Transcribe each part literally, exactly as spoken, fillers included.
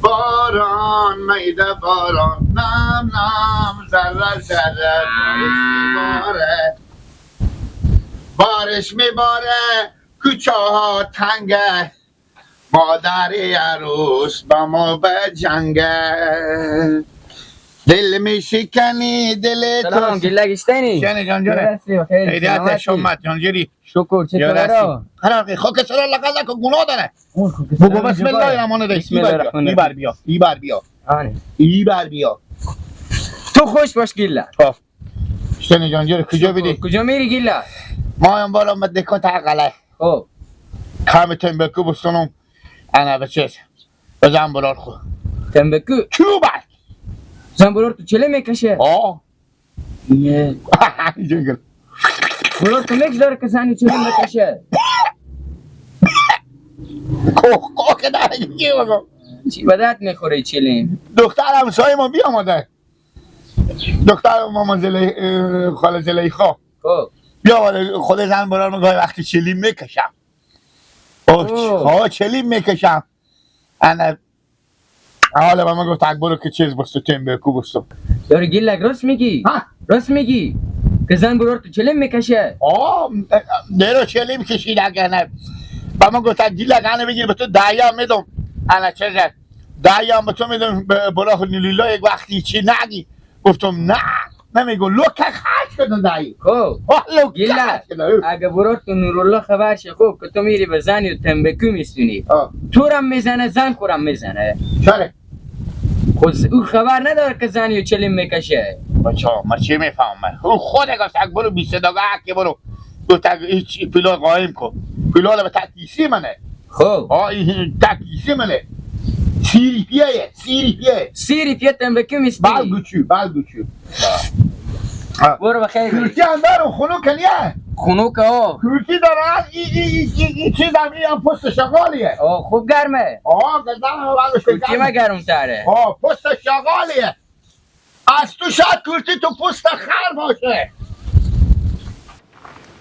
باران میده باران، نم نم، ذره ذره، بارش می‌باره، بارش می‌باره، کوچه ها تنگه، مادر عروس با ما به جنگه، دل می‌شکنی، دل تو. سلام، گیلک اشتنی؟ شنی جان جان. خیریت، خیریت، سلامتی؟ شما جان جوری؟ شکر، چطور؟ قرار که خاک سر لقد نکن، گناه داره. بگو بسم الله الرحمن الرحیم. بسم الله الرحمن الرحیم. ای بر بیا، ای بر بیا. آره. ای بر بیا. تو خوش باش گیلک. خب. شنی جان جوری، کجا بیدی؟ کجا میری گیلک؟ ما هم بالا مدکان تا غله. خب. کم تنبکو بستونم. انا بچه. بزن برار خو. تنبکو؟ چوبک. زن برار تو چله می‌کشه؟ آه. نه. جنگل. برار تو می‌کش داره که زنی چله می‌کشه. کوه، کوه که داره، چی بگم؟ چی به درد می‌خوره چله؟ دختر همسایه ما بیامده. دختر ماما زلی-، اه، خاله زلیخا. خب. بیامده، خود زن برار ما گاهی وقتی چلی می‌کشم. اوه، اوه. ها، چلی می‌کشم. انا حالا با من گفت، اکبرو که چیز بستو، تنبکو بستو. یاری گیلک راست میگی؟ ها؟ راست میگی؟ که زن برار تو چلم می‌کشه؟ آه، دیرو چلم کشید اگه نه. با من گفت، گیلک انه بگیر، به تو ده‌یا می‌دم. انا چیزه. ده‌یا به تو می‌دم، ب-، برار خود لیلا یک وقتی چی نگی. گفتم، نه. نمیگو، لوکه خرج کردن دایی. خب. آه، لوکه گیلک، خرج کردن. اگه برار تو نورالله خبر شه، خب، که تو میری به زنی و تنبکو می‌ستونی. آه. تو رم می‌زنه، زن خورم می‌زنه. چره؟ خود ز-، او خبر نداره که زنی و چلم می‌کشه. بچه ها، من چی می‌فهمم من؟ او خود گفت، اگه برو بیست دقیقه که برو. گفت، اگه هیچ، این پلان قایم کن. پلان به تک کیسی منه. خب. آه، این تک کیسی منه. سی روپیه، سی روپیه. سی روپیه تنبکو می‌ستی؟ بل گوچو، بل گوچو. ها. برو بخیر. کورتی اندر و خنوک نیه؟ خنوک ها. کورتی داره، ای، ای، ای، ای، ای چیز هم، ای هم پست شغالیه. آه، خوب گرمه. آه، گردن هم کورتی ما گرم تره. آه، پست شغالیه. از تو شاید کورتی تو پست خر باشه.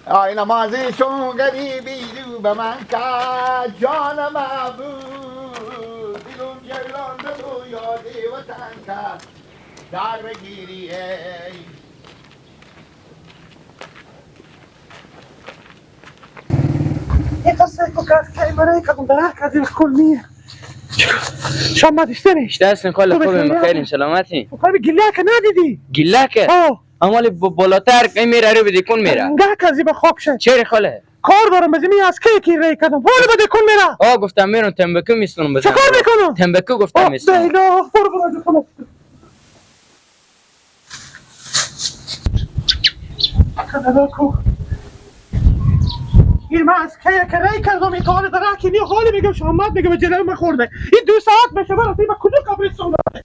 آی نمازی چون غریبی رو به من کرد، جان معبود، دلم جولان به تو یاد وطن کرد. در بگیری ای. یه قصه کو کس که مرا یک قدم در هر کسی کل نیه. شما داشته نیست. دستن خاله، خوبی، بخیرین، سلامتی؟ خب، گیلک ندیدی؟ گیلک؟ آه. امالی ب-، بالاتر این میره رو بدی، کون میره؟ گه کسی به خاک شه. چرا خاله؟ کار دارم، بزنی از که یکی ری کردم. برو بده، کون میره؟ آه، گفتم میرم تنبکو می‌ستونم بزنم. چه کار می‌کنم؟ تنبکو گفتم آه، می‌ستونم. بیلا، برو، برو، برو. خدا کو. این من از که یک ری کردم، این تا حال داره که نی حالی می‌گم، شما مت می‌گم، جلو من خورده. این دو ساعت بشه، برسه، به کجا قبرستون داره؟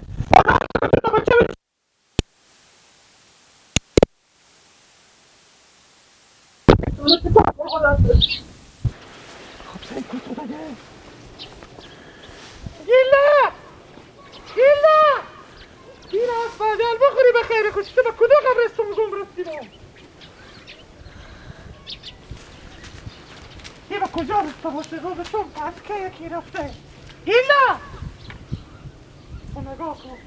گیلک! گیلک! گیلک، از باجال بخوری به خیر خوش. تو به کدوم قبرستون گم رفتی با؟ یه به کجا رفته باشه؟ روز شم از که یکی رفته؟ گیلک! تو نگاه کن.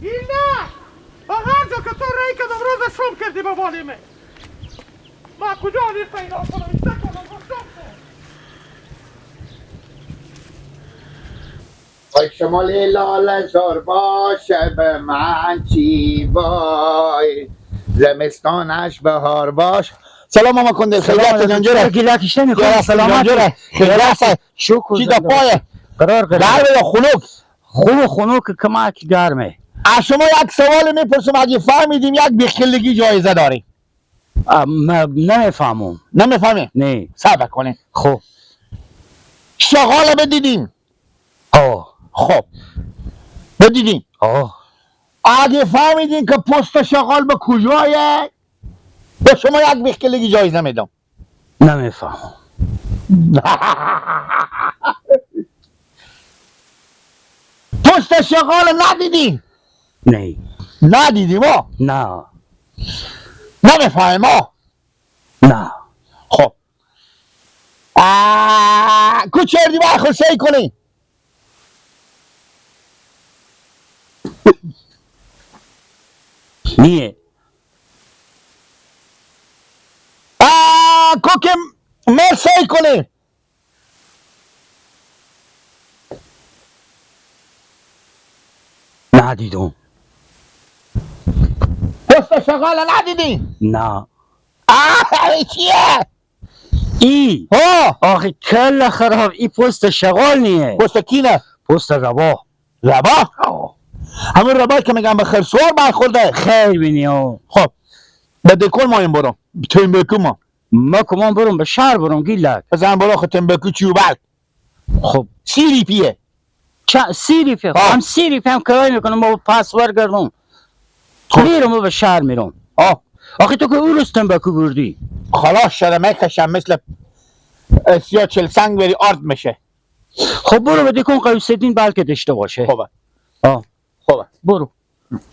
ایله! با هر جا که تو رای کدم روز شم کردی به بالیم. ما کجا دیر پیدا کنم؟ ایسته کنم، روز شم کن. آی شمال لاله زار باشه به من چی وای، زمستانش بهار باش. سلام ماما کندل، سلام خیلیت علیکم. جان جوره؟ گیلک اشتنی، خوب، سلامت. جان جوره؟ خیلیت. شکر. چی دا پایه؟ قرار، قرار. در به یا خنک؟ خوب، خنک کمک گرمه. از شما یک سوال می‌پرسم، اگه فهمیدیم یک بیخیلگی جایزه داریم. اه، م-، نمی‌فهمم. نمی‌فهمی؟ نه. صبر کنه. خب. شغال بدیدیم. آه. خب. بدیدیم. آه. اگه فهمیدین که پست شغال به کجایه، به شما یک بیخیلگی جایزه می‌دم. نمی‌فهمم. پست شغال ندیدی؟ نه. ندیدی ما؟ نه. نمی‌فهمی ما؟ نه. خب. آه، کو چردی با خو سی کنی. نیه. آه، کو که مر سی کنی. ندیدم. پست شغال ندیدی؟ نه. آه، چیه؟ ای. ها. آخه کل خراب، ای پست شغال نیه. پست کی نه؟ پست ربا. ربا؟ آه. همون ربا که می‌گم به خرسوار برخورده. خیر بینی، آه. خب. به دکان ما این برم. تنبکو ما. ما کمان برم به شهر برم گیلک. بزن برو خود تنبکو چی و برد. خب. سی ریپیه. چه، سی ریپیه؟ ها. هم سی ریپیه هم کرای می‌کنم، ما پس ورگردم. خب. میرم و به شهر میرم. آه. آخه تو که او روز تنبکو بردی. خلاص شده، می‌کشم مثل، اه، سیاه چل سنگ بری آرد می‌شه. خب برو به دکان قوی الدین بلکه داشته باشه. خوبه. آه. خوبه. برو.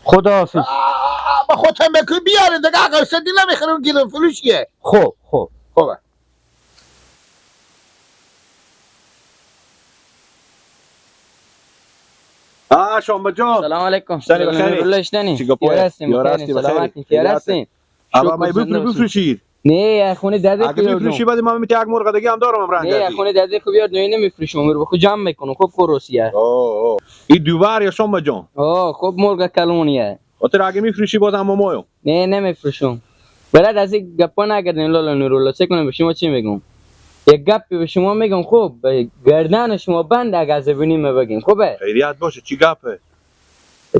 خداحافظ. آه، با خود تنبکو بیارین دیگه، قوی الدین نمی‌خرم، گرون فروشیه. خب، خب. خوبه. آه، شامبه جان. سلام علیکم. سلام، بخیر. نورالله اشتنی. چی گپه؟ خیر هستیم، یار بخیر هستیم، هستیم، سلامت، خیر خیر هستیم. هستیم. اما شکر، ما زنده بفروشی، باشیم. بفروشی. نه، یه خونه داده اگه بفروشی، بعد ما می‌تی یک مرغ دیگه هم دارم، هم رنگ نه، یه کردی. خونه داده خوب یار، دوی نمی‌فروشم، عمر بخو جمع می‌کنم، خوب کروسیه. آه، آه. این دوبر یا شامبه جان؟ آه، خوب مرغ کلونیه. خاطر اگه می‌فروشی، باز هم مایو. نه، نمی‌فروشم. بلد از این گپا نگردین لالا نورالله، چه کنم، به شما چی می‌گم؟ یک گپی به شما می‌گم، خب، به گردن شما بند، اگه از بینی ما بگین، خوبه؟ خیریت باشه، چی گپه؟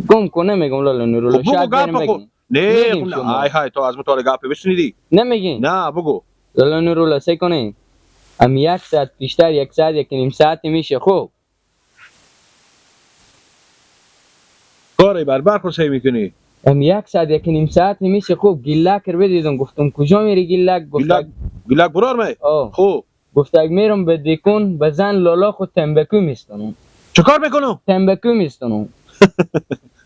گم کن، نمی‌گم لالا نورالله، خب، بگو شاید بریم گپ خود. بگین. نه، می‌گیم خب، نه. شما. آی های، تو از مطالع گپه بشنیدی؟ نمی‌گین. نه، بگو. لالا نورالله، چه کنین؟ هم یک ساعت پیشتر، یک ساعت، یک و نیم ساعتی می‌شه، خب. کاری بر بر خو سی می‌کنی. هم یک ساعت، یک و نیم ساعتی می‌شه، خب، گیلک رو بدیدم، گفتم، کجا می‌ری گیلک؟ گفتک گیلک، گیلک برار می؟ آه. خب. گفتک، می‌رم به دکان، به زن لالا خو تنبکو می‌ستونم. چه کار می‌کنم؟ تنبکو می‌ستونم.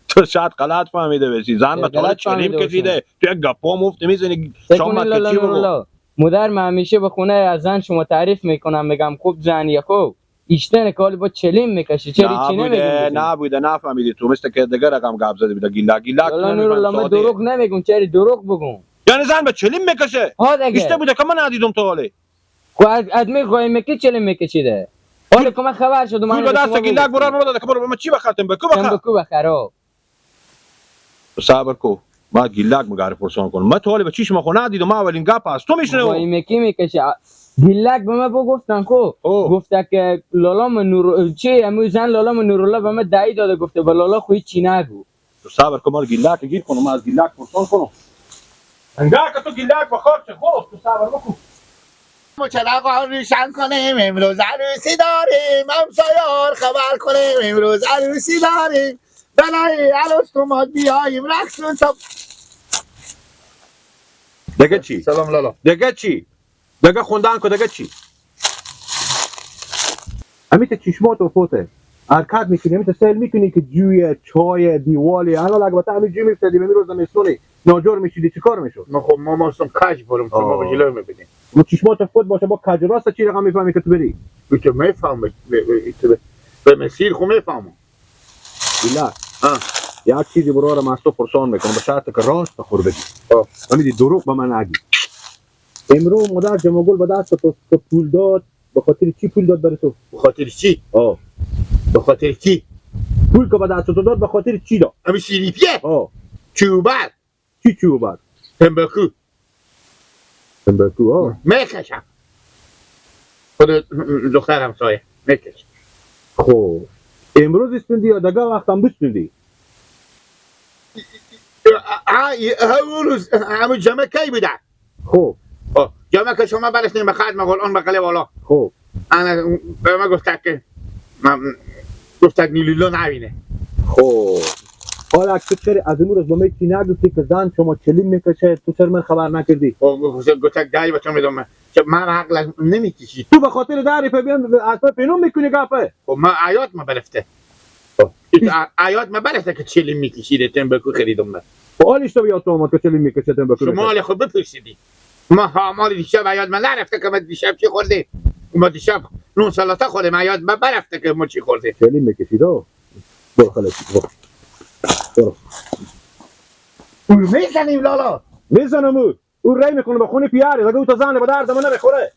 تو شاید غلط فهمیده بشی. زن به تو غلط چلیم فهمیده باشم. کشیده. تو یک گپا مفت می‌زنی. فکر شام کنی بعد که لالا چی بگو؟ نورالله؟ مادر، من همیشه به خونه از زن شما تعریف می‌کنم، می‌گم، خوب زنیه، خوب. ایشتن که حالی با چلیم می‌کشی، چری چی نمی‌گی بزنی؟ نبوده، نبوده، نفهمیدی تو. مثل که دیگه رقم گپ زدی بوده. گیلک، گیلک تو نمی‌فهمی، ساده. لالا نورالله، من دروغ نمی‌گم، چری دروغ بگم؟ یعنی زن به چلیم می‌کشه؟ ها دیگه. ایشته بوده که من ندیدم تا حالی. خو از، از می قایمه کی چلیم می‌کشیده؟ حالی که من خبر شدم، پول من به به دست شما گیلک گفتم. برار ما داده که برو به من چی بخر، تنبکو بخر. تنبکو بخر، آه. صبر کو، ما گیلک مگه رو پرسان کنم. ما تا حالی به چشم خو ندیدم، ما اولین گپ از تو می‌شنوم. وای، مکی می‌کشه. گیلک به من بگفتن خو. او. گفته که لالا من نور، چی، امو زن لالا من نورالله به من دعی داده، گفته به لالا خو هیچی نگو. تو صبر کو، ما گیلک گیر کنم، ما از گیلک پرسان کنم. انگار که تو گیلک بخور چه خو، تو صبر بکو. ما چراغا روشن کنیم، امروز عروسی داریم، همسایار خبر کنیم، امروز عروسی داریم. بلایی عروس تو ما بیاییم، رقص و سب-، دگه چی؟ سلام لالا. دگه چی؟ دگه خوندن کو، دگه چی؟ امی ته چشمات و پوته حرکت می‌کنی، امی ته سیل می‌کنی که جوی، چای، دیوالی، الان البته امی جو می‌فتدی، امی روز زمستونی، ناجور می‌شدی، چی کار می‌شد؟ ما خب، ما، ما اصلاً کج برم، شما آه. به جلو می‌بینی. و چشمات فوت باشه، با کج راست چی رقم می‌فهمی که تو بری؟ تو می‌فهمی، به، به، تو به، به مسیر خو می‌فهمم. بیلا. ها. یک چیزی برارم از تو پرسان می‌کنم، به شرط که راست خور بگی. آه. فهمیدی؟ دروغ به من نگی. امرو مادر جمعه‌گل به دست تو، تو پول داد، به خاطر چی پول داد برای تو؟ به خاطر چی؟ آه. به خاطر چی؟ پول که به دست تو داد، به خاطر چی داد؟ امی سی ریپیه؟ آه. چوبر. چی چوبر؟ تنباکو. تنباکو، ها. می‌کشم. خود دختر همسایه می‌کشم. خب. امروز استوندی یا دگه وقت هم بستوندی؟ ها، ها، اون روز همون جمعه کی بوده؟ خب. آه، جمعه که شما برسنین به خط مغول، اون بغل والا. خب. انا به ما گفته که، من، گفته که نیلولا نبینه. خب. حالا اگه تو چرا از اون روز با من چی نگفتی که زن شما چلیم می‌کشه، تو چرا من خبر نکردی؟ خب، گفته، گفته دایی به تو می‌دم من. چه من عقل از نمی‌کشی. تو به خاطر دری پا بیان از پا پینون می‌کنی گپه؟ خب، من حیات ما برفته. خب. حیات ما برفته که چلیم می‌کشی، تنباکو خریدم من. خب، حال اشتباه یاد تو آمد که چلیم می‌کشه، تنباکو شما می‌کشه. حال خود بپرسیدی. ما ها مال دیشب حیات ما نرفته که من دیشب چی خوردیم؟ ما دیشب نون سلاته خوردیم، یاد ب-، برفته که ما چی خوردیم. چلیم بکشید، ها. برو خلاص، برو. برو. او می‌زنیم لالا. می‌زنم او. او رای می‌کنه به خونی پیاره، دیگه او تا زنه به درد ما نمی‌خوره.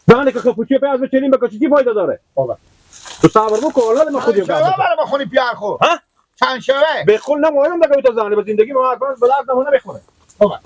زنه که کاپوچی پیاز به چلیم بکشی چی فایده داره؟ بابا. تو صبر بکن، والله ما خودی چرا گم بزن. برای ما خونی پیار خو؟ ها؟ چند شوه؟ به خود نمایم دیگه او تا زنه به زندگی ما حرفا به درد ما نمی‌خوره. بابا.